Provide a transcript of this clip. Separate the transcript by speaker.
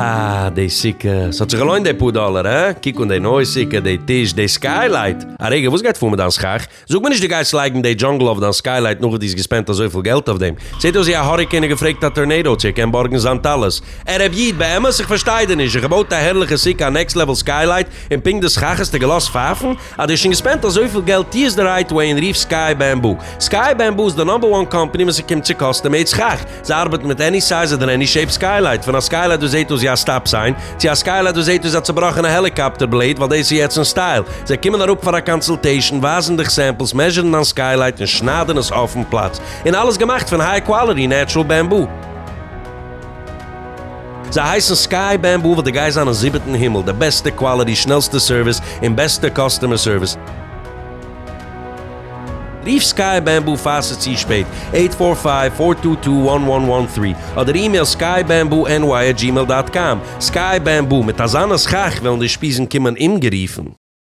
Speaker 1: אה, די סוכה. ס'האט זיך געלוינט די פאר דאלער, הא? קוק אן די נוי סוכה, די טיש, די skylight. א רגע, וואס גייט פאר מיט דיין סכך? זאג מיר נישט דו גייסט לייגן די jungle אויף דיין skylight נאך וואס דו האסט געספענדט אזויפיל געלט אויף דעם. זעט אויס ווי א hurricane האט געפרעגט א tornado צו ער קען בארגן זיין טלית. ערעב איד, באמת איך פארשטיי דיר נישט, איך האב געבויט א הערליכע סוכה א next level skylight, און פונקט די סכך האסטו געלאזט פייפן? אז דו האסט שוין געספענדט אזויפיל געלט טו עס די right way און רוף Sky Bamboo. Sky Bamboo איז די number one company ווען ס'קומט צו custom made סכך. זיי ארבעטן מיט any size אדער any shape skylight, פון א skylight וואס זעט אויס ווי א stop sign, צו א skylight וואס זעט אויס ווי א צובראכענע helicopter blade ווייל דאס איז יעצט אין style. זיי קומען אראפ פאר א consultation, ווייזן דיך samples, מעזשערן דיין skylight און שניידן עס אויפן פלאץ. און אלעס געמאכט פון high quality natural bamboo. זיי הייסן Sky Bamboo ווייל דו גייסט זיין אין זיבעטן הימל, די בעסטע quality, שנעלסטע service, און בעסטע customer service. רוף Sky Bamboo פאר ס'איז צו שפעט, eight four five, four two two, one one one three, אדער email skybamboo ny at gmail dot com. Sky Bamboo, מיט אזאנע סכך וועלן די אושפיזין קומען אומגערופן.